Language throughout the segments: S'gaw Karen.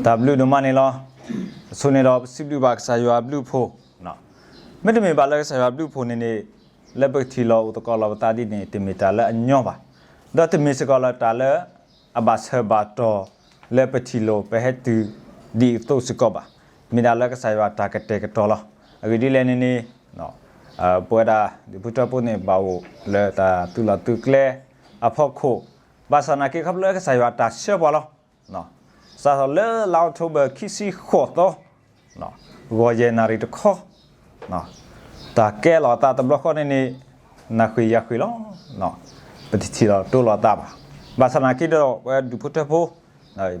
တၢ်ဘျုးဒိၣ်မးန့ၣ်လီၤ. အဆိန့ၣ်ဒီး ပစံးဘျုးဘၣ်ကစၢ်ယွၤအဘျုးအဖှိၣ်, မ့တမ့ၢ်ဘၣ်လၢကစၢ်ယွၤအဘျုးအဖှိၣ်န့ၣ်န့ၣ်, လၢပကထံၣ်လိာ်အိၣ်သကိးလိာ်ပသးဒ်န့ၣ် တမ့ၢ်တၢ်လၢအညီဘၣ်, ဒီးတမ့ၢ်စ့ၢ်ကီးလၢတၢ်လၢအဘၣ်ဆၢဘၣ်တီၢ်လၢပထံၣ်လိာ်ပဟဲတုၤဒ်အံၤအသိးစ့ၢ်ကီးဘၣ်. မ့ၢ်ဒၣ်လၢကစၢ်ယွၤတၢ်ကတဲာ်ကတီၤလီၤ. အဂ့ၢ်ဒ်လဲၣ်န့ၣ်န့ၣ်, ပဝဲဒၣ်ဒူၣ်ဖိထၢဖိန့ၣ် ဘၣ်အိၣ်လၢတၢ်သုးလီၢ်သုးကျဲအဖီခိၣ်, ဘၣ်ဆၣ်နာ်က့ခီဖျိလၢကစၢ်ယွၤတၢ်ဆှၢပှၤလီၤ. စးထီၣ်လၢလါအီးကထိဘၢၣ် ခံဆံဃိးသီ, ဂီၤယဲၢ်နၣ်ရံၣ်တခီ, တၢ်ကဲလီၤအသးတဘျီဃီန့ၣ်န့ၣ်, နၤဃ့ၢ်ယၤဃ့ၢ်လီၤ. ပတထံၣ်လီၤတိၢ်လီၤသးဘၣ်. ဘၣ်ဆၣ်နာ်က့ဒီး ပဝဲဒူၣ်ဖိထၢဖိ,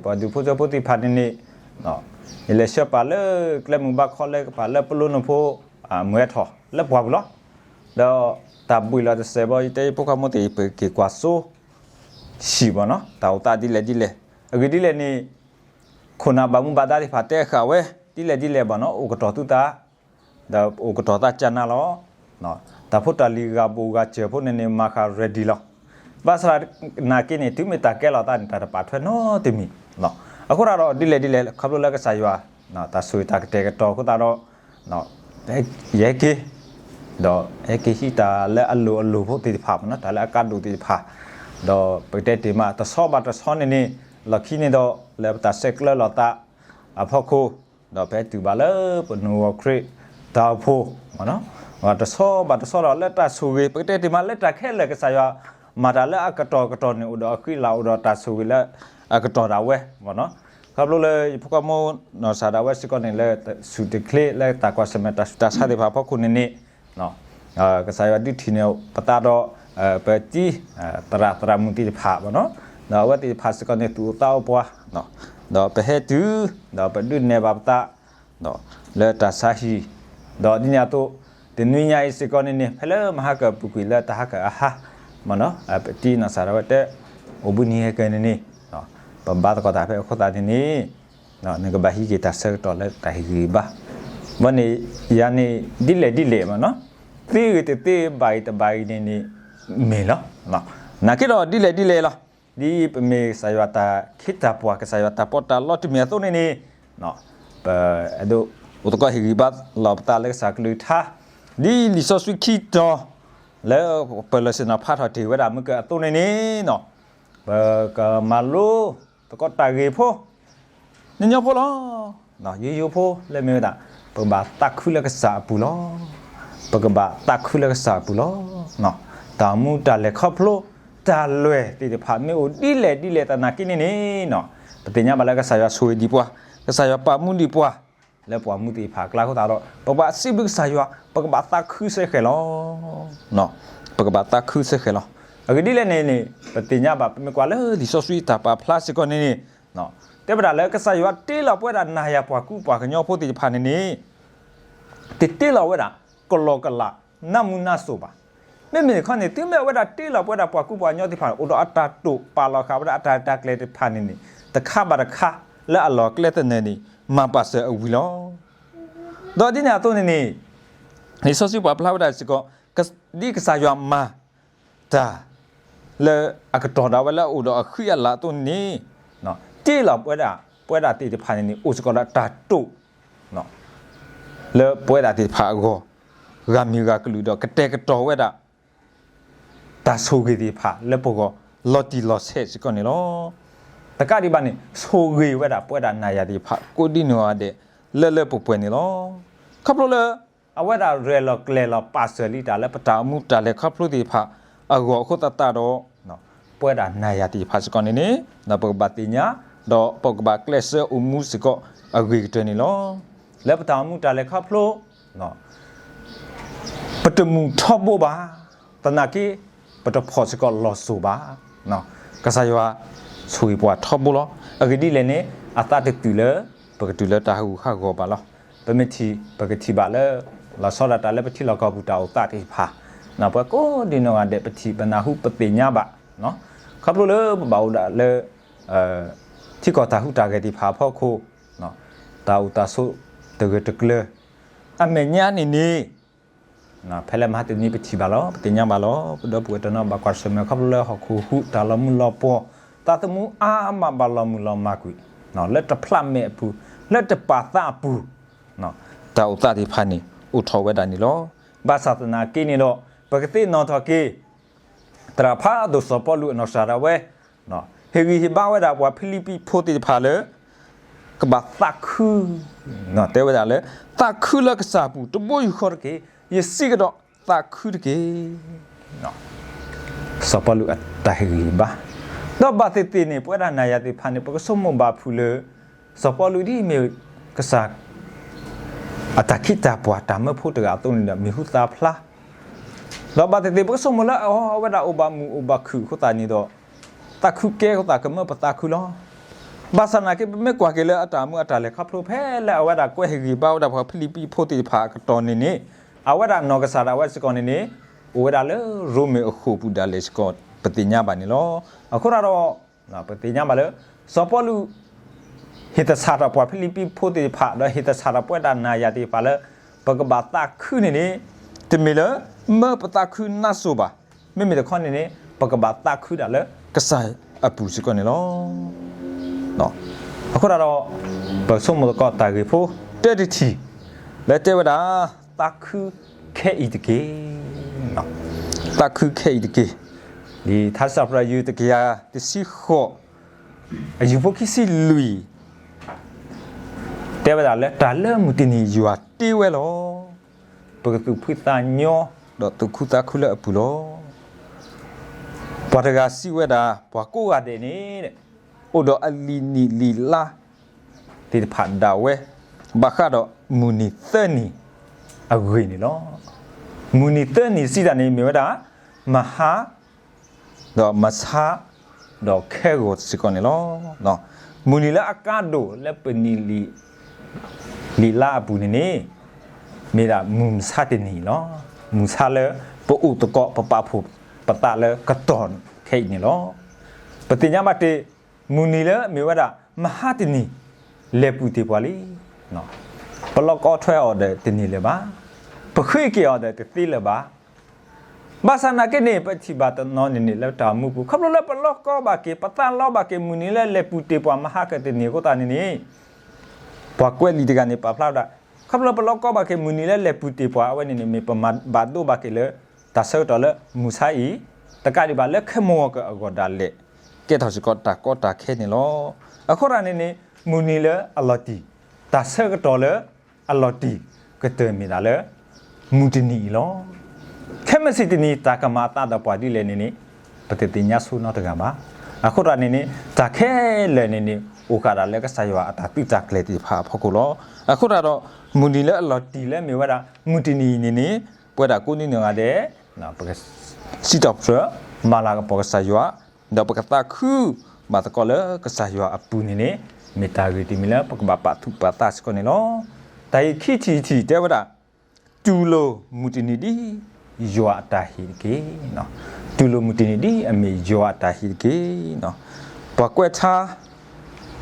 ပှၤဒူၣ်ဖိထၢဖိသ့ၣ်တဖၣ်န့ၣ်န့ၣ်, ယလဲၤဆှၢပာ်လၢကျဲမုၢ်ဘါခီလၢကပာ်လၢပလိနိဖိ, မုၢ်ဟဲထီၣ်လၢပှၢ်ပူၤလီၤ. ဒီးတၢ်ဘှံးလီၤတစဲးဘၣ် ယတဲယဖိခွါမိၢ်သ့ၣ် ပက့ၤကွၢ်စိ ဟံၣ်ဘၣ်နီၤ, တၢ်အိၣ်သးဒ်လဲၣ်ဒ်လဲၣ်. အဂ့ၢ်ဒ်လဲၣ်န့ၣ်, ခိၣ်နၢ်ဘၣ်မူဘၣ်ဒါသ့ၣ်တဖၣ်တဲဃာ်ဝဲ, ဒ်လဲၣ်ဒ်လဲၣ်ဘၣ်နီၤ, အိၣ်ကတီၤသုသး, ဒီးအိၣ်ကတီၤသးကၢ်နၤလီၤ. တၢ်ဖိတၢ်လံၤဂၤဘူးဂၤစၢၤဖိန့ၣ်န့ၣ် မၤဃာ် ready လီၤ. ဘၣ်ဆၣ်နာ်က့န့ၣ် တုၤမ့ၢ်တၢ်ကဲလီၤသးန့ၣ် တၢ်တပာ်ထွဲနီတမံၤ. အဃိသတးဒီး ဒ်လဲၣ်ဒ်လဲၣ် ခီဖျိလၢကစၢ်ယွၤ တၢ်ဆိၣ်ဂ့ၤတၢ်ကတဲာ်ကတီၤအဃိသတးဒီး ယဟဲက့ၤ, ဒီးဟဲက့ၤဟံးတၢ်လၢအလိၣ်အလိၣ်ဖိသ့ၣ်တဖၣ်မနီၤ, တၢ်လၢအကါဒိၣ်သ့ၣ်တဖၣ်, ဒီးပကတဲတ့ၢ်မး တဆီဘၣ်တဆီန့ၣ်န့ၣ်, လီၢ်ခံန့ၣ်ဒီး လၢပတၢ်ဆဲးကျၢလီၤသးအဖီခိၣ်, ဒီးပဟဲတုၤဘၣ်လၢပနူဝီခရံာ်တၢ်အိၣ်ဖှိၣ်, တဆီဘၣ်တဆီဒီးလၢတၢ်ဆိၣ်ဂ့ၤ ပကတဲတ့ၢ်မးလၢတၢ်ခဲလၢာ် ကစၢ်ယွၤမၤတၢ်လၢအကတီၢ်ကတီၢ်န့ၣ် အိၣ်ဒီးအဃံအလၤ အိၣ်ဒီးတၢ်ဆိၣ်ဂ့ၤလၢအကတီၢ်ဒၣ်ဝဲမနီၤ. ခီဖျိလၢယဖိခွါမိၢ်နီၢ်စၢ်ဒၣ်ဝဲစ့ၢ်ကီးန့ၣ် လၢဆူၣ်တချ့လၢတၢ်ကွၢ်ဆၢၣ်မဲာ် တၢ်ဆူးတၢ်ဆါသ့ၣ်တဖၣ်အဖီခိၣ်န့ၣ်န့ၣ်, ကစၢ်ယွၤဒုးထံၣ်န့ၢ်ပသးဒီး ပတံၤသရၣ်သရၣ်မုၣ်သ့ၣ်တဖၣ်မနီၤ, ဒီးအဝဲသ့ၣ်တဖၣ်စ့ၢ်ကီးန့ၣ် သူၣ်အိၣ်သးအိၣ်ပှၤ, ဒီးပဟဲတုၤ, ဒီးပဒုးနဲၣ်ဘၣ်ပသး လၢတၢ်ဆါဟံၣ်, ဒီးဒ်န့ၣ်အသိး တနွံညါအံၤစ့ၢ်ကီးန့ၣ်န့ၣ် ဖဲလၢမဟါကပူၤကွံာ်လၢတဟါကအဟါ, ပတံၤနီၢ်စၢ်ဒၣ်ဝဲတဲ အိၣ်ဘှံးနံၤဟဲက့ၤန့ၣ်န့ၣ်, ပဘါသကိးတၢ်ဖဲအဃိသတးန့ၣ်န့ၣ်, နကဘၣ်ဟံးက့ၤတၢ်ဆၢကတီၢ်လၢတၢ်ဟ့ၣ်ဂံၢ်ဘါ, ဘၣ်န့ၣ် ယၤန့ၣ် ဒ်လဲၣ်ဒ်လဲၣ်မနီၤ, သ့ဂ့ၤတသ့ ဘၣ်ဂ့ၤတဘၣ်ဂ့ၤန့ၣ်န့ၣ် မ့ၢ်လီၤ. နာ်က့ဒီးဒ်လဲၣ်ဒ်လဲၣ်လီၤ. ဒ်ပမ့ၢ်ကစၢ်ယွၤတၢ်ခ့တၢ်ပှၤ ကစၢ်ယွၤတၢ်ပီးတၢ်လီတမံၤအသိးန့ၣ်န့ၣ်, ပအဲၣ်ဒိးအိၣ်သကိးဟ့ၣ်ဂံၢ်ဘါလီၤပသးလၢကစၢ်ကလုၢ်ကထါ, ဒ်လံာ်စီဆှံခံတီၤ လၢပၢၢ်လီၢ်ဆ့ၣ်နီၤဖးထီၣ်တ့ၢ်ဝဲဒၣ်မုၢ်ကၢအသိးန့ၣ်န့ၣ်, ပကမၤလိသကိးတၢ်ဂ့ၢ်ဖိ ညီညီဖိလီၤ. ယိယိဖိလၢမ့ၢ်ဝဲဒၣ် ပကဘၣ်သးခုလၢကစၢ်အပူၤလီၤ. ပကဘၣ်သးခုလၢကစၢ်အပူၤလီၤ. တၢ်အိၣ်မူတၢ်လဲၤခီဖျိ တၢ်လွဲၢ်သ့ၣ်တဖၣ် မ့ၢ်အိၣ်ဒ်လဲၣ်ဒ်လဲၣ်သနာ်က့န့ၣ်န့ၣ်, ပသ့ၣ်ညါဘၣ်လၢကစၢ်ယွၤဆိၣ်ဂ့ၤဒံးပှၤ, ကစၢ်ယွၤပာ်မူဒံးပှၤ လၢပှၤမူသ့ၣ်တဖၣ်အကျါအဃိသတးဒီး ပကဘၣ်စံးဘျုးကစၢ်ယွၤ, ပကဘၣ်သးခုစ့ၢ်ကီးလီၤ. ပကဘၣ်သးခုစ့ၢ်ကီးလီၤ. အဂ့ၢ်ဒ်လဲၣ်န့ၣ်န့ၣ် ပသ့ၣ်ညါဘၣ် ပမ့ၢ်ကွၢ်လၢလံာ်စီဆှံတၢ်ပာ်ဖျါစ့ၢ်ကီးန့ၣ်န့ၣ်, တဲဝဲဒၣ်လၢကစၢ်ယွၤတ့လီၤပဝဲဒၣ်နၤယၤပှၤကူပှၤကညီဖိသ့ၣ်တဖၣ်န့ၣ်န့ၣ်, တတ့လီၤဝဲဒၣ် ကလီကလး နးမူနးစိၤဘၣ်. မ့မ့ၢ်တခီန့ၣ် တုၤမ့ၢ်အဝဲဒၣ်တ့လီၤပဝဲဒၣ်ပှၤကူပှၤကညီသ့ၣ်တဖၣ်န့ၣ် အိၣ်ဒီးအတၢ်တိာ်ပာ်လီၤဃာ်ဝဲဒၣ်အတၢ်ရဲၣ်တၢ်ကျဲၤသ့ၣ်တဖၣ်န့ၣ်န့ၣ် တခါဘၣ်တခါ လၢအလီၢ်ကျဲသနၢၣ်န့ၣ် မၤပာ်စၢၤအဝံၤလီၤ. ဒီးဒ်န့ၣ်အသိးန့ၣ်န့ၣ် လံာ်စီဆှံပာ်ဖျါဝဲဒၣ်စ့ၢ်ကီး ဒ်ကစၢ်ယွၤမၤ တၢ် လၢအကတီၢ်ဒၣ်ဝဲလၢအအိၣ်ဒီးအဃံအလၤအသိးန့ၣ်န့ၣ်, တ့လီၤပဝဲဒၣ် ပဝဲဒၣ်သ့ၣ်တဖၣ်န့ၣ်န့ၣ် အိၣ်စ့ၢ်ကီးဒီးတၢ်တိာ် လၢပဝဲဒၣ်သ့ၣ်တဖၣ်အဂီၢ်, ဂၤမံၤဂၤကလုာ်ဒီးကတဲာ်ကတီၤဝဲဒၣ် တၢ်ဆိၣ်ဂ့ၤသ့ၣ်တဖၣ်လၢပဂီၢ် လီၤတံၢ်လီၤဆဲးစ့ၢ်ကီးန့ၣ်လီၤ. တကးဒံးဘၣ်န့ၣ် ဆိၣ်ဂ့ၤဝဲဒၣ်ပဝဲဒၣ်နၤယၤသ့ၣ်တဖၣ် ကိးဒ်နီၢ်ဂၤဒဲး လၢလၢပှဲၤပှဲၤန့ၣ်လီၤ. ခီဖျိလၢ အဝဲဒၣ်ရဲၣ်လီၤကျဲၤလီၤပာ်စၢၤလံတၢ်လၢပတၢ်အိၣ်မူတၢ်လဲၤခီဖျိသ့ၣ်တဖၣ်အဂီၢ်အဃိသတးဒီး ပဝဲဒၣ်နၤယၤသ့ၣ်တဖၣ်စ့ၢ်ကီးန့ၣ်န့ၣ် ဒီးပကဘၣ်သ့ၣ်ညါ ဒီးပကဘၣ်ကျဲးစၢးအိၣ်မူစ့ၢ်ကီးအဂ့ၤကတၢၢ်န့ၣ်လီၤ. လၢပတၢ်အိၣ်မူတၢ်လဲၤခီဖျိ ပတမုာ်ထီဘိဘၣ်, သနာ်က့ ပတဖှီၣ်စ့ၢ်ကီးလီၤစိၤဘၣ်. ကစၢ်ယွၤဆိၣ်ဂ့ၤပှၤထီဘိလီၤ. အဂ့ၢ်ဒ်လဲၣ်န့ၣ် အသးတတုာ်လၢ ပကတုာ်လၢတၢ်ဟးဂူာ်ဟးဂီၤဘၣ်လီၤ. ပမ့ၢ်ထံၣ် ပကထံၣ်ဘၣ်လၢ လီၤဆီဒၣ်တၢ်လၢပထံလီၢ်ကီၢ်ပူၤတၢ်အိၣ်သးသ့ၣ်တဖၣ်, ပှၤကိးဒ်နီၢ်ဂၤဒဲး ပထံၣ်ပနၢ်ဟူပသ့ၣ်ညါဘၣ်. ခီဖျိလၢပဘၣ်အိၣ်ဒၣ်လၢ ထံကီၢ်တၢ်ဟူးတၢ်ဂဲၤသ့ၣ်တဖၣ်အဖီခိၣ်, တၢ်အိၣ်တၢ်ဆိးတဂၢၢ်တကျၢၤ အမဲာ်ညါန့ၣ်န့ၣ် ဖဲလၢမဟါတနံၤပထံၣ်ဘၣ်လီၤ, ပသ့ၣ်ညါဘၣ်လီၤ. ပဒီပုၢ်ဝဲၢ်တနီၤဘၣ်ကွၢ်ဆၢၣ်မဲာ်ခီဖျိလၢဟီၣ်ခိၣ်ဟူးတၢ်လီၤမုၢ်လီၤပှီၢ်, သးသမူအါမးဘၣ်လီၤမုၢ်လီၤမၢ်ကွံာ်, လၢတဖျးမဲာ်အပူၤ, လၢတပာ်သးအပူၤ, တၢ်အိၣ်သးသ့ၣ်တဖၣ်န့ၣ် အိၣ်ထီၣ်ဝဲဒၣ်န့ၣ်လီၤ. ဘၣ်ဆၣ်သနာ်က့န့ၣ်ဒီး ပကသ့ၣ်နီၣ်ထီၣ်က့ၤ သရၣ်ဖးဒိၣ်စီၤပီလူးအနီၢ်ကစၢ်ဒၣ်ဝဲ ဟ့ၣ်ဂံၢ်ဟ့ၣ်ဘါဝဲဒၣ်ပှၤဖံလံးပံးဖိသ့ၣ်တဖၣ်လၢ ကဘၣ်သးခု, တဲဝဲဒၣ်လၢ သးခုလၢကစၢ်အပူၤ တဘိယူၢ်ဃီတက့ၢ်, ယစံးကဒီး သးခုတက့ၢ်. စီၤပီလူးအတၢ်ဟ့ၣ်ဂံၢ်ဟ့ၣ်ဘါ, ဒီးဘၣ်သ့ၣ်သ့ၣ်န့ၣ် ပဝဲဒၣ်နၤယၤသ့ၣ်တဖၣ်န့ၣ် ပကဆိကမိၣ်ဘၣ်ဖုးလၢ စီၤပီလူးဒ်မ့ၢ်ကစၢ် အတၢ်ခ့တၢ်ပှၤတၢ်မၢဖိတဂၤအသိးန့ၣ်ဒီး မံၤဟူသၣ်ဖျါ ဒီးဘၣ်သ့ၣ်သ့ၣ် ပကဆိကမိၣ်လၢအ အဝဲဒၣ်အိၣ်ဘၣ်မုာ်အိၣ်ဘၣ်ခုၣ်အဃိသတးန့ၣ်ဒီး သးခုကဲအဃိသတး ကမၢပသးခုလီၤ. ဘၣ်ဆၣ်သနာ်က့ ပမ့ၢ်ကွၢ်က့ၤလၢအတၢ်မူအတၢ်လဲၤခီဖျိ ဖဲလၢအဝဲဒၣ်ကွဲးဟ့ၣ်ဂံၢ်ဟ့ၣ်ဘါဝဲဒၣ်ပှၤဖံလံးပံးဖိသ့ၣ်တဖၣ်အကတီၢ်န့ၣ်န့ၣ် အဝဲဒၣ်နီၢ်ကစၢ်ဒၣ်ဝဲစ့ၢ်ကီးန့ၣ်န့ၣ် အိၣ်ဝဲဒၣ်လၢရိမ့ၤအဃိာ်ပူၤဒၣ်လဲာ်စ့ၢ်ကီး ပသ့ၣ်ညါဘၣ်န့ၣ်လီၤ. အဃိသတးဒီး ပသ့ၣ်ညါဘၣ်လၢ စီၤပီလူး ဟ့ၣ်သဆၣ်ထီၣ်ပှၤဖံလံးပံးဖိသ့ၣ်တဖၣ် ဒီးဟ့ၣ်သဆၣ်ထီၣ်ပဝဲဒၣ်နၤယၤသ့ၣ်တဖၣ်လၢ ပကဘၣ်သးခုန့ၣ်န့ၣ် တမ့ၢ်လၢ မၢပသးခုနါစိၤဘၣ်. မ့မ့ၢ်တခီန့ၣ်န့ၣ် ပကဘၣ်သးခုဒၣ်လၢကစၢ်အပူၤစ့ၢ်ကီးန့ၣ်လီၤ. အဃိသတးဒီး ပဆိကမိၣ်သကိးတၢ်ဂ့ၢ်ဖိ တၢတထံၣ် လၢတဲဝဲဒၣ် သးခုခဲအံၤတက့ၢ်. သးခုခဲအံၤတက့ၢ်. လံာ်ထါစံးထီၣ်ပတြၢၤ ယုၢ်တကယၤတဆံဃိး အယုၢ်ဖိခံဆံလွံၢ် တဲဝဲဒၣ်လၢ တၢ်လၢမုၢ်တနံၤယွၤတ့ဝဲလီၤ. ပကသူၣ်ဖှံသးညီ ဒီးသူၣ်ခုသးခုလၢအပူၤလီၤ. ပှၤတဂၤစံးဝဲဒၣ် ပှၤကိးဂၤဒဲးန့ၣ် အိၣ်ဒီးအလံာ်နံၣ်လံာ်လါ သ့ၣ်တဖၣ်ဒၣ်ဝဲ ဘၣ်ဃးဒီးမုၢ်နံၤသၢနံၤအဂ့ၢ်န့ၣ်လီၤ. မုၢ်နံၤသၢနံၤစံးတၢ်န့ၣ် မ့ၢ်ဝဲဒၣ် မဟါ ဒီးမဆါ ဒီးခဲဂီၤစ့ၢ်ကီးန့ၣ်လီၤ. မုၢ်နံၤလၢအကါဒိၣ်လၢပနံၣ်လံာ် လံာ်လါအပူၤန့ၣ်န့ၣ် မ့ၢ်ဒၣ်မုၢ်မဆါတနံၤလီၤ. မုၢ်မဆါလၢပအိၣ်သကိး ပပာ်ဖှိၣ်ပသးလၢကတီၢ်ခဲအံၤန့ၣ်လီၤ. ပသ့ၣ်ညါဘၣ်တ့ၢ် မုၢ်နံၤလၢမ့ၢ်ဝဲဒၣ် မဟါတနံၤ လဲၤပူၤတ့ၢ်ပှၤလံ. ပလီၢ်ကီထွဲအီၤဒီးတန့ၢ်လၢၤဘၣ်. ပဃ့က့ၤအီၤဒီးတသ့လၢၤဘၣ်. ဘၣ်ဆၣ်သနာ်က့န့ၣ် ပထံၣ်ဘၣ်တနီၤန့ၣ်န့ၣ် လၢတၢ်အိၣ်မူပူၤ ခီဖျိလၢပလီၢ်ကီဘၣ်က့ၤ ပသးလီဘၣ်က့ၤ မုၢ်နံၤလၢလဲၤပူၤတ့ၢ်ပှၤမဟါကတနံၤအဃိသတးန့ၣ်န့ၣ် ပှၤကွဲးလံာ်တဂၤန့ၣ် ပာ်ဖျါဝဲဒၣ် ခီဖျိလၢပလီၢ်ကီဘၣ်က့ၤ မုၢ်နံၤလၢလဲၤပူၤတ့ၢ်ပှၤအဝဲန့ၣ်န့ၣ် မ့ၢ်ပမၤဘၣ်ဒိဘၣ်က့ၤလၢ တၢ်ဆၢကတီၢ်လၢမုၢ်ဆါအံၤ တကးဒံးဘၣ်လၢခဲမုၢ်ဂီၤကအဂီၢ်ဒၣ်လဲာ် ကဲထီၣ်စ့ၢ်ကီးတၢ်ကီတၢ်ခဲန့ၣ်လီၤ. အဃိသတးန့ၣ်န့ၣ် မုၢ်နံၤလၢအလီၤတံၢ် တၢ်ဆၢကတီၢ်လၢအလီၤတံၢ် ကတၢၢ်မ့ၢ်ဒၣ်လၢ မုၢ်တနံၤအံၤလီၤ. ခဲမုၢ်ဆ့ၣ်တနံၤ တၢ်ကမၤအသးဒီးပှၤဒ်လဲၣ်န့ၣ်န့ၣ် ပတသ့ၣ်ညါဆိနီတဂၤဘၣ်. အဃိသတးန့ၣ်န့ၣ် တၢ်ခဲလၢာ်န့ၣ်န့ၣ် အိၣ်ဃာ်ဒၣ်လၢကစၢ်ယွၤအတၢ်သုးတၢ်ကျဲၤသ့ၣ်တဖၣ်အဖီခိၣ်လီၤ. အဃိသတးဒီး မုၢ်နံၤလၢအလီၤတံၢ်လၢမ့ၢ်ဝဲဒၣ် မုၢ်တနံၤအံၤန့ၣ်န့ၣ် ပဝဲဒၣ်ကိးနံၤနဂၤဒဲး ပကစံးထီၣ်ပတြၢၤ မၤလၤကပီၤကစၢ်ယွၤ ဒီးပကသးခုဘၣ်သကိးလၢကစၢ်ယွၤအပူၤန့ၣ်န့ၣ် မ့ၢ်တၢ်ဂ့ၢ်တမံၤလၢပကဘၣ်ပာ်သူၣ်ပာ်သးစ့ၢ်ကီးန့ၣ်လီၤ. တၢ်ဂ့ၢ်ခံထံၣ်တထံၣ်တဲဝဲဒၣ် တူၢ်လိာ်မုၢ်တနံၤဒ်ယွၤအတၢ်ဟ့ၣ်တက့ၢ်. တူၢ်လိာ်မုၢ်တနံၤဒ်အမ့ၢ်ယွၤအတၢ်ဟ့ၣ်တက့ၢ်. ပှၤကွဲးထါ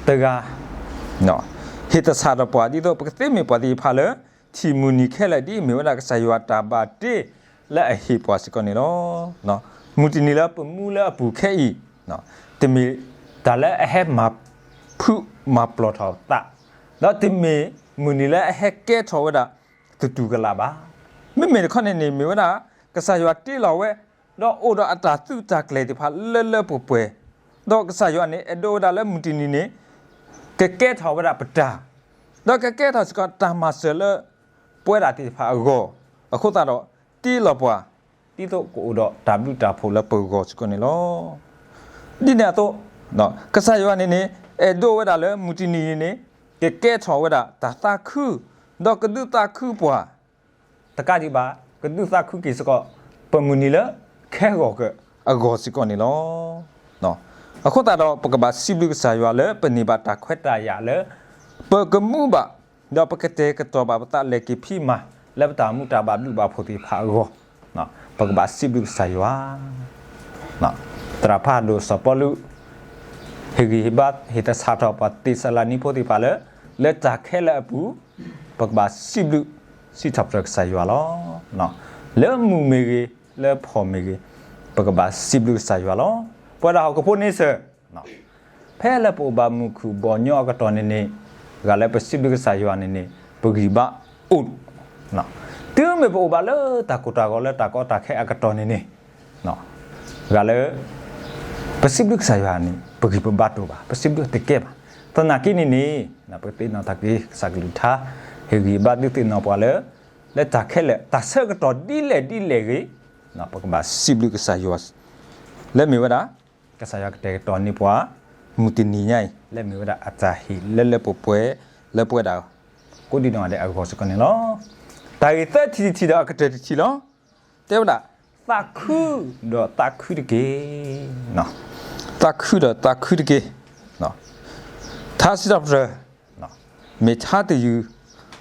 တဂၤ ဟ့ၣ်သဆၣ်ဒီးပှၤဒ်သိး ပကသ့မ့ၢ်ပှၤသ့ၣ်တဖၣ်လၢ ထံၣ်မုၢ်နံၤခဲလၢာ်ဒ်အမ့ၢ်ဝဲဒၣ်ကစၢ်ယွၤတၢ်ဘၣ်တ့လၢအဟ့ၣ်ပှၤစ့ၢ်ကီးန့ၣ်လီၤ. မုၢ်တနံၤလၢပမူလၢအပူၤခဲအံၤ တမ့ၢ်တၢ်လၢအဟဲမၤဖုးမၤပျီၢ်ထီၣ်သး ဒီးတမ့ၢ်မုၢ်နံၤလၢအဟဲကဲထီၣ်ဝဲဒၣ် သတူၢ်ကလာ်ဘၣ်. မ့မ့ၢ်တခီန့ၣ်န့ၣ် မ့ၢ်ဝဲဒၣ် ကစၢ်ယွၤတ့လီၤဝဲ ဒီးအိၣ်ဒီးအတၢ်သုးတၢ်ကျဲၤသ့ၣ်တဖၣ်လၢလၢပှဲၤပှဲၤ, ဒီးကစၢ်ယွၤန့ၣ် အဲၣ်ဒိးဝဲဒၣ်လၢမုၢ်တနံၤန့ၣ် ကကဲထီၣ်ဝဲဒၣ်ပတၢ်, ဒီးကကဲထီၣ်စ့ၢ်ကီးတၢ်မၤစၢၤလၢ ပဝဲဒၣ်သ့ၣ်တဖၣ်အဂီၢ်, အဃိသတးဒီး တ့လီၤပှၤ ဒ်သိးကအိၣ်ဒီးတၢ်ဘျုးတၢ်ဖှိၣ်လၢပဂီၢ်စ့ၢ်ကီးန့ၣ်လီၤ. ဒ်န့ၣ်အသိး ကစၢ်ယွၤန့ၣ်န့ၣ် အဲၣ်ဒိးဝဲဒၣ်လၢမုၢ်တနံၤန့ၣ်န့ၣ် ကကဲထီၣ်ဝဲဒၣ်တၢ်သးခု, ဒီးကဒုးသးခုပှၤ တကးဒံးဘၣ် ကဒုးသးခုက့ၤစ့ၢ်ကီး ပမုၢ်နံၤလၢခဲဂီၤကအဂီၢ်စ့ၢ်ကီးန့ၣ်လီၤ. အဃိသတးဒီး ပကဘၣ်စံးဘျုးကစၢ်ယွၤလၢပန့ၢ်ဘၣ်တၢ်ခွဲးတၢ်ယာ်လၢ ပကမူဘၣ် ဒီးပကတဲာ်ကတီၤဘၣ်ပသးလဲၤက့ၤဖံးမၤ လၢပတၢ်မူတၢ်ဘၣ်ဘျုးဘၣ်ဖှိၣ်သ့ၣ်တဖၣ်အဂီၢ်, ပကဘၣ်စံးဘျုးကစၢ်ယွၤ သရၣ်ဖးဒိၣ်စီၤပီလူး ဟ့ၣ်ဂံၢ်ဟ့ၣ်ဘါ ဟ့ၣ်သဆၣ်ထီၣ်ပှၤသ့းစၤလနံဖိသ့ၣ်တဖၣ်လၢ လၢတၢ်ခဲလၢာ်အပူၤ ပကဘၣ်စံးဘျုး စံးထီၣ်ပတြၢၤကစၢ်ယွၤလီၤ. လၢမုၢ်မ့ၢ်ဂ့ၤ လၢဖီၣ်မ့ၢ်ဂ့ၤ ပကဘၣ်စံးဘျုးကစၢ်ယွၤလီၤ. ပဝဲဒၣ်ဟီၣ်ခိၣ်ဖိန့ဆၢၣ် ဖဲလၢပအိၣ်ဘၣ်မုာ်ခုၣ်ဘီၣ်ညီအကတီၢ်န့ၣ်န့ၣ်, ဂၤလၢပစံးဘျုးကစၢ်ယွၤန့ၣ်န့ၣ် ပဂံၢ်ဘါအိၣ်, တုၤမ့ၢ်ပအိၣ်ဘၣ်လၢတၢ်ကိၢ်တၢ်ဂီၤလၢတၢ်ကီတၢ်ခဲအကတီၢ်န့ၣ်န့ၣ်, ဂၤလၢ ပစံးဘျုးကစၢ်ယွၤန့ၣ် ပဂံၢ်ပဘါတအိၣ်ဘၣ်, ပစံးဘျုးတကဲဘၣ်. သနာ်က့န့ၣ်န့ၣ် ပကသ့ၣ်နီၣ်ထီၣ်က့ၤ ကစၢ်ကလုၢ်ကထါ ဟ့ၣ်ဂံၢ်ဘါဒုးသ့ၣ်နီၣ်ပှၤလၢ လၢတၢ်ခဲလၢာ် တၢ်ဆၢကတီၢ်ဒ်လဲၣ်ဒ်လဲၣ်ဂ့ၤ, ပကဘၣ်စံးဘျုးကစၢ်ယွၤ လၢမ့ၢ်ဝဲဒၣ် ကစၢ်ယွၤကတဲာ်ကတီၤန့ၢ်ပှၤ မုၢ်တနံၤညါအံၤ လၢမ့ၢ်ဝဲဒၣ်အတၢ်ဟ့ၣ်လၢလၢပှဲၤပှဲၤ လၢပဝဲဒၣ် ကိးဒံနီၢ်ဂၤဒဲးအဂီၢ်စ့ၢ်ကီးန့ၣ်လီၤ. တၢ်ဂ့ၢ်သၢထံၣ်တထံၣ်ဒီးအကတၢၢ်တထံၣ်လီၤ. တဲဝဲဒၣ် သးခုဒီးသးခုတက့ၢ်. သးခုဒီးသးခုတက့ၢ်. ထါစံးထီၣ်ပတြၢၤ မ့ၢ်ထါတယုၢ်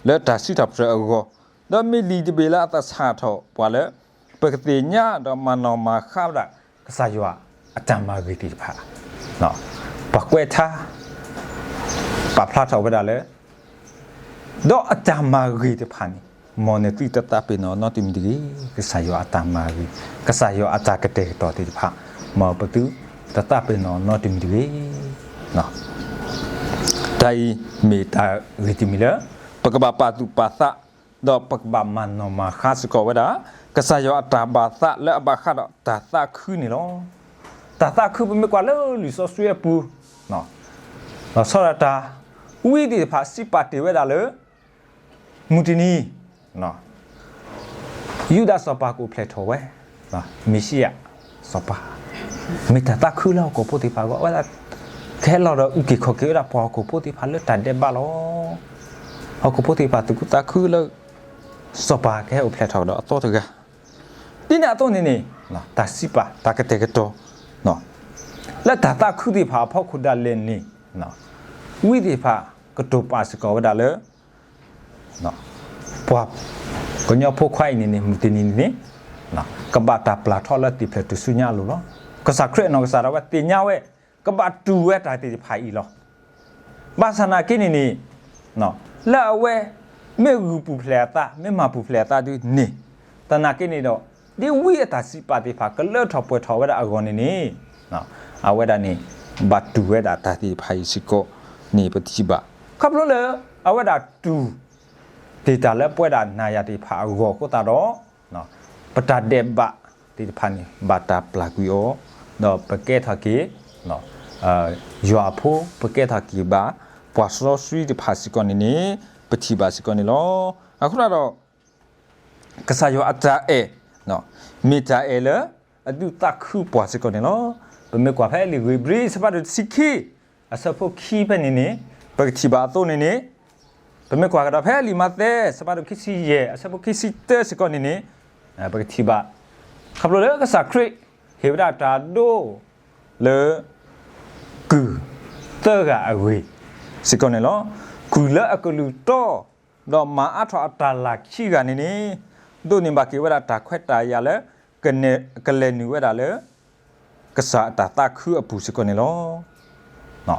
လၢတၢ်စံးထီၣ်ပတြၢၤအဂီၢ်, ဒီးမ့ၢ်လံာ်တဘ့ၣ်လၢအသဆၣ်ထီၣ်ပှၤလၢ ပကသ့ၣ်ညါဒီးမၤနီၣ်မၤဃါဝဲဒၣ် ကစၢ်ယွၤအတၢ်မၤဂ့ၤသ့ၣ်တဖၣ်, ပှၤကွဲးထါ ပာ်ဖျါထီၣ်ဝဲဒၣ်လၢ ဒီးအတၢ်မၤဂ့ၤတဖၣ်န့ၣ် မ်နသုတသးပ့ၤနီၣ်နီတမံၤတဂ့ၤ. ကစၢ်ယွၤအတၢ်မၤဂ့ၤ, ကစၢ်ယွၤအတၢ်ကတဲာ်ကတီၤသ့ၣ်တဖၣ် မ်ပသုတသးပ့ၤနီၣ်နီတမံၤတဂ့ၤ. တၢ်အံၤမ့ၢ်တၢ်ဂ့ၢ်တမံၤလၢ ပကဘၣ်ပာ်သူၣ်ပာ်သး ဒီးပကဘၣ်မၤနီၣ်မၤဃါစ့ၢ်ကီးဝဲဒၣ် ကစၢ်ယွၤအတၢ်ဘၣ်သးလၢအဘၣ်ဃးဒီးတၢ်သးခုန့ၣ်လီၤ. တၢ်သးခုပမ့ၢ်ကွၢ်လၢလံာ်စီဆှံအပူၤ လီၤဆီဒၣ်တၢ် ဝံသ့ၣ်တဖၣ်စံးပာ်တ့ၢ်ဝဲဒၣ်လၢ မုၢ်တနံၤ ယူဒၤစီၤပၤကအိၣ်ဖျဲၣ်ထီၣ်ဝဲ မ့ၤၡံအၤစီၤပၤ မ့ၢ်တၢ်သးခုလၢဟီၣ်ခိၣ်ဖိသ့ၣ်တဖၣ်အဂီၢ် အဝဲဒၣ်ကဟဲလီၤဒီးအုၣ်က့ၤခီၣ်က့ၤဝဲဒၣ်ပှၤဟီၣ်ခိၣ်ဖိသ့ၣ်တဖၣ်လၢတၢ်ဒဲးဘးလီၤ. ဟီၣ်ခိၣ်ဖိသ့ၣ်တဖၣ်သူၣ်ခုသးခုလၢ စီၤပၤကဟဲအိၣ်ဖျဲၣ်ထီၣ်ဒီးအသီတဂၤ ဒ်န့ၣ်အသိးန့ၣ်န့ၣ် တၢ်စံးပာ်တၢ်ကတဲာ်ကတီၤ လၢတၢ်သးခုသ့ၣ်တဖၣ်အဖီခိၣ်ဒၣ်လဲာ်န့ၣ် ဝံသ့ၣ်တဖၣ်ကတိၤပာ်စ့ၢ်ကီးဝဲဒၣ်လၢ ပှၤကညီဖိခွါအံၤန့ၣ်န့ၣ် မုၢ်တနံၤန့ၣ်န့ၣ် ကဘၣ်တၢ်ပျၢ်ထီၣ်လၢတံၤဖျၢၣ်ထူၣ်စုညါအလိၤလီၤ. ကစၢ်ခရံာ်အနီၢ်ကစၢ်ဒၣ်ဝဲသ့ၣ်ညါဝဲ ကဘၣ်တူၢ်ဝဲတၢ်သ့ၣ်တဖၣ်အံၤလီၤ. ဘၣ်ဆၣ်နာ်က့န့ၣ်န့ၣ် လၢအဝဲ မ့ၢ်ဂုာ်ပူၤဖျဲးအသး မ့ၢ်မၤပူၤဖျဲးအသးဒ်န့ၣ် သနာ်က့န့ၣ်ဒီး ဒ်ဝံအတၢ်စံးပာ်သ့ၣ်တဖၣ်ကလၢထီၣ်ပှဲၤထီၣ်ဝဲဒၣ်အဂီၢ်န့ၣ်န့ၣ် အဝဲဒၣ်န့ၣ် ဘၣ်တူၢ်ဝဲဒၣ်တၢ်သ့ၣ်တဖၣ်အံၤစ့ၢ်ကီးန့ၣ် ပထံၣ်ဘၣ် ခီဖျိလၢ အဝဲဒၣ်တူၢ် တ့ၢ်တၢ်လၢပဝဲဒၣ်နၤယၤသ့ၣ်တဖၣ်အဂီၢ်အဃိသတးဒီး ပတၢ်ဒဲးဘးသ့ၣ်တဖၣ်န့ၣ် ဘၣ်တၢ်ပျၢ်ကွံာ်အီၤ ဒီးပကဲထီၣ်က့ၤ ယွၤအဖိ ပကဲထီၣ်က့ၤဘၣ် ပှၤစီဆှံတဖၣ်စ့ၢ်ကီးန့ၣ်န့ၣ် ပထံၣ်ဘၣ်စ့ၢ်ကီးန့ၣ်လီၤ. အဃိသတးဒီး ကစၢ်ယွၤအတၢ်အဲၣ် မ့ၢ်တၢ်အဲၣ်လၢ အဒုးသးခုပှၤစ့ၢ်ကီးန့ၣ်လီၤ. ပမ့ၢ်ကွၢ်ဖဲလံာ်ဧ့ၤဘြံၤ အဆၢဖးဒိၣ်တဆံခံ အဆၢဖိခံဖဲန့ၣ်န့ၣ် ပကထံၣ်ဘၣ်အသိးန့ၣ်န့ၣ် ပမ့ၢ်ကွၢ်ကဒီးဖဲလံာ်မးသဲ အဆၢဖးဒိၣ်ခံဆံယဲၢ် အဆၢဖိခံဆံတၢစ့ၢ်ကီးန့ၣ်န့ၣ် ပကထံၣ်ဘၣ် ခီဖျိလၢကစၢ်ခရံာ် ဟ့ၣ်ဝဲဒၣ်တၢ်ဒိ လၢ ကုၢ်သၢဂၤအဂ့ၢ် စ့ၢ်ကီးန့ၣ်လီၤ. ကုၢ်လၢအကလုၢ်တီ ဒီးမၤအါထီၣ်အတၢ်လၤခံဂၤန့ၣ်န့ၣ် ဒိးန့ၢ်ဘၣ်က့ၤဝဲဒၣ်တၢ်ခွဲးတၢ်ယာ်လၢ ကလဲၤနုာ်ဝဲဒၣ်လၢ ကစၢ်အတၢ်သးခုအပူၤစ့ၢ်ကီးန့ၣ်လီၤ.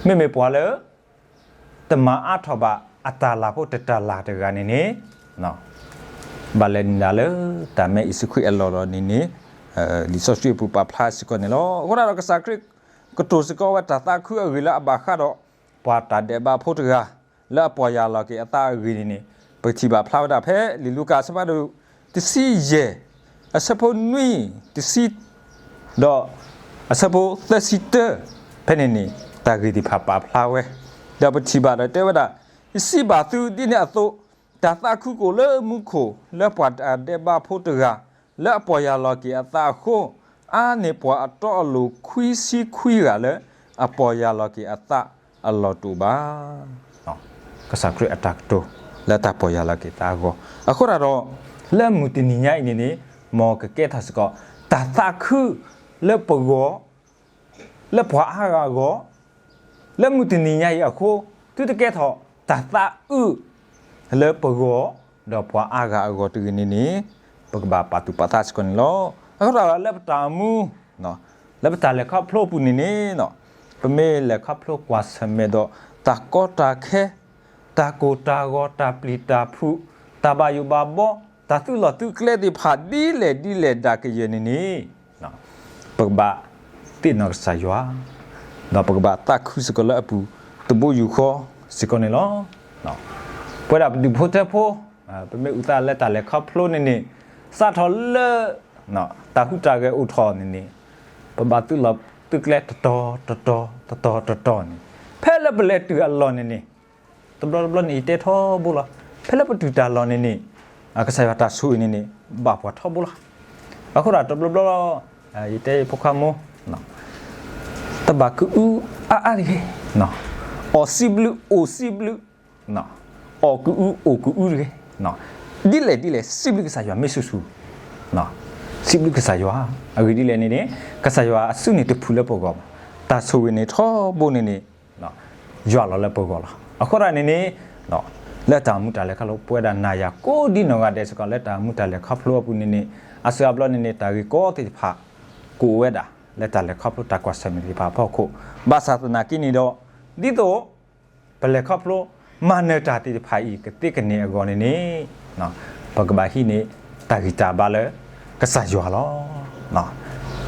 မ့မ့ၢ်ပှၤလၢ တမၤအါထီၣ်ဘၣ်အတၢ်လၤဖိတတၢ်လၤတဂၤန့ၣ်န့ၣ် ဘၣ်လဲၤနုာ်ဒၣ်လၢတၢ်မဲအံၤစူးဃံအလီၢ်လီၤန့ၣ်န့ၣ် လံာ်စီဆှံအပူၤပာ်ဖျါစ့ၢ်ကီးန့ၣ်လီၤ. အဃိသတးဒီးကစၢ်ခရံာ် ကတိၤစ့ၢ်ကီးဝဲတၢ်သးခုအဂ့ၢ်လၢအဘၣ်ဃးဒီး ပှၤတၢ်ဒဲးဘးဖိတဂၤ လၢအပီၢ်ယၢ်လီၤက့ၤအသးအဂ့ၢ်န့ၣ်န့ၣ် ပကထံၣ်ဘၣ်ဖျါဝဲဒၣ်ဖဲလံာ်လူၤကၣ်အဆၢဖးဒိၣ် တဆံယဲၢ် အဆၢဖိနွံ တဆံ ဒီး အဆၢဖိသၢဆံတၢ ဖဲန့ၣ်န့ၣ် တၢ်ဂ့ၢ်သ့ၣ်တဖၣ်ပာ်ဖျါဝဲ ဒီးပထံၣ်ဘၣ်ဒီးတဲဝဲဒၣ် ယစံးဘၣ်သုဒ်န့ၣ်အသိး တၢ်သးခုကအိၣ်လၢမူခိၣ် လၢပှၤတၢ်ဒဲးဘးဖိတဂၤ လၢအပီၢ်ယၢ်လီၤက့ၤအသးအဃိ အါန့ၢ်ပှၤအတီအလိၤခွံဆံခွံဂၤလၢ အပီၢ်ယၢ်လီၤက့ၤအသးအလီၢ်တအိၣ်ဘၣ်. ကစၢ်ခရံာ်အတၢ်ကတိၤ လၢတၢ်ပီၢ်ယၢ်လီၤက့ၤသးအဂီၢ် အဃိသတးဒီး လၢမုၢ်တနံၤညါအံၤန့ၣ်န့ၣ် မ်ကကဲထီၣ်စ့ၢ်ကီး တၢ်သးခု လၢပဂီၢ် လၢပှၤအါဂၤအဂီၢ် လၢမုၢ်တနံၤညါအံၤအဃိ သုတကဲထီၣ်တၢ်သးအုး လၢပဂီၢ် ဒီးပှၤအါဂၤအဂီၢ်တဂ့ၤန့ၣ်န့ၣ် ပကဘၣ်ပာ်သူၣ်ပာ်သးစ့ၢ်ကီးန့ၣ်လီၤ. အဃိသတးဒီးလၢပတၢ်အိၣ်မူ လၢပတၢ်လဲၤခီဖျိအပူၤန့ၣ်န့ၣ် ပမ့ၢ်လဲၤခီဖျိကွၢ်ဆၢၣ်မဲာ်ဒီး တၢ်ကီတၢ်ခဲ တၢ်ကိၢ်တၢ်ဂီၤ တၢ်ပျံၤတၢ်ဖုး တၢ်ဘၣ်ယိၣ်ဘၣ်ဘီ တၢ်သုးလီၢ်သုးကျဲသ့ၣ်တဖၣ်ဒ်လဲၣ်ဒ်လဲၣ်ဒၣ်ကယဲၢ်န့ၣ်န့ၣ် ပကဘၣ်သ့ၣ်နီၣ်ကစၢ်ယွၤ ဒီးပကဘၣ်သးခုစ့ၢ်ကီးလၢအပူၤတဘိယူၢ်ဃီစ့ၢ်ကီးန့ၣ်လီၤ. ပဝဲဒၣ်ပဒူၣ်ဖိထၢဖိ ပမ့ၢ်အုၣ်သးလၢတၢ်လဲၤခီဖျိန့ၣ်န့ၣ် စးထီၣ်လၢ တၢ်ဟူးတၢ်ဂဲၤအိၣ်ထီၣ်န့ၣ်န့ၣ် ပဘၣ်သုးလီၢ်သုးကျဲတတီၤတတီၤတတီၤတတီၤန့ၣ် ဖဲလၢပလဲၤတုၤအလီၢ်န့ၣ်န့ၣ် တဘျီတဘျီန့ၣ် ယတဲထီဘိလီၤ. ဖဲလၢပတုၤတၢ်လီၢ်န့ၣ်န့ၣ် ကစၢ်ယွၤတၢ်ဆိၣ်ဂ့ၤန့ၣ်န့ၣ် ဘၣ်ပှၤထီဘိလီၤ. အဃိဒီးတဘျီဘျီ ယတဲဖိခွါမိၢ် တဘၣ်ကအုအါအါတဂ့ၤ, အီၣ်စံးဘျုးအိၣ်စံးဘျုး, အီၣ်ကအုအိၣ်ကအုတဂ့ၤ, ဒ်လဲၣ်ဒ်လဲၣ် စံးဘျုးကစၢ်ယွၤမ့ၢ်ဆူၣ်ဆူၣ်, စံးဘျုးကစၢ်ယွၤ, အဂ့ၢ်ဒ်လဲၣ်န့ၣ်န့ၣ် ကစၢ်ယွၤအစုန့ၣ်တဖုလၢပဂီၢ်ဘၣ်, တၢ်ဆိၣ်ဂ့ၤန့ၣ်ထီဘိန့ၣ်န့ၣ် ယွၤလီၤလၢပဂီၢ်လီၤ. အဃိသတးန့ၣ်န့ၣ် လၢတၢ်မူတၢ်လဲၤခီဖျိ ပဝဲဒၣ်နၤယၤကိးဒ်နီၢ်ဂၤဒဲးစ့ၢ်ကီး လၢတၢ်မူတၢ်လဲၤခီဖျိအပူၤန့ၣ်န့ၣ် အါစုအါဘျီန့ၣ်န့ၣ် တၢ်ဂ့ၢ်ကီသ့ၣ်တဖၣ် ကအိၣ်ဝဲဒၣ် လၢတၢ်လဲၤခီဖျိတၢ်ကွၢ်ဆၢၣ်မဲာ်သ့ၣ်တဖၣ်အဖီခိၣ်, ဘၣ်ဆၣ်သနာ်က့န့ၣ်ဒီး ဒ်သိး ပလဲၤခီဖျိ မၤနၢၤတၢ်သ့ၣ်တဖၣ်အံၤ ကသ့ကန့ၢ်အဂီၢ်န့ၣ်န့ၣ် ပကဘၣ်ဟံးန့ၢ် တၢ်ဂံၢ်တၢ်ဘါလၢကစၢ်ယွၤလီၤ.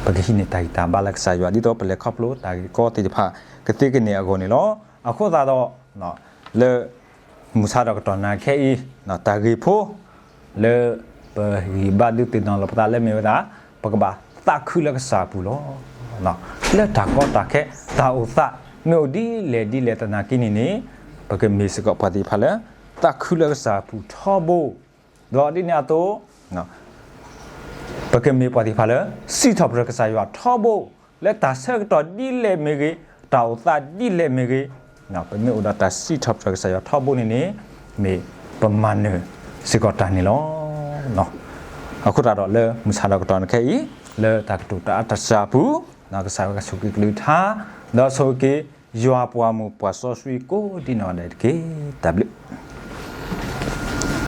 ပကဟံးန့ၢ်တၢ်ဂံၢ်တၢ်ဘါလၢကစၢ်ယွၤ ဒ်သိးပလဲၤခီဖျိတၢ်ဂ့ၢ်ကီသ့ၣ်တဖၣ် ကသ့ကန့ၢ်အဂီၢ်န့ၣ်လီၤ. အဃိသတးဒီး လၢ မုၢ်ဆါဒီးကတီၢ်နၤခဲအံၤ တၢ်ဂ့ၢ်ဖိ လၢပဂံၢ်ဘါဒုးသ့ၣ်နီၣ်လီၤပသးလၢမ့ၢ်ဝဲဒၣ် ပကဘၣ်သးခုလၢကစၢ်အပူၤလီၤ. လၢတၢ်ကီတၢ်ခဲ တၢ်အိၣ်သး မ့ၢ်အိၣ်ဒ်လဲၣ်ဒ်လဲၣ်သနာ်က့န့ၣ်န့ၣ် ပကမ့ၢ်စ့ၢ်ကီးပှၤသ့ၣ်တဖၣ်လၢ သးခုလၢကစၢ်အပူၤထီဘိ, ဒီးဒ်န့ၣ်အသိး ပကမ့ၢ်ပှၤသ့ၣ်တဖၣ်လၢ စံးထီၣ်ပတြၢၤကစၢ်ယွၤထီဘိ, လၢတၢ်ဆၢကတီၢ်ဒ်လဲၣ်မ့ၢ်ဂ့ၤ, တၢ်အိၣ်သးဒ်လဲၣ်မ့ၢ်ဂ့ၤ, ပမ့ၢ်အိၣ်ဒီးတၢ်စံးထီၣ်ပတြၢၤကစၢ်ယွၤထီဘိန့ၣ်န့ၣ် မ့ၢ်ပမၤနၢၤစ့ၢ်ကီးတၢ်န့ၣ်လီၤ. အဃိသတးဒီးလၢမုၢ်ဆါဒီးကတီၢ်နၤခဲအံၤ လၢတၢ်ကတိၤတၢ်အါတၢ်စှၤအပူၤ ကစၢ်ယွၤကဆိၣ်ဂ့ၤကလုၢ်ကထါ ဒီးဆိၣ်ဂ့ၤက့ၤ ယွၤပှၤမုၣ်ပှၤစီဆှံကိးဒ်နီၢ်ဂၤဒဲးတက့ၢ်. တၢ်ဘျုး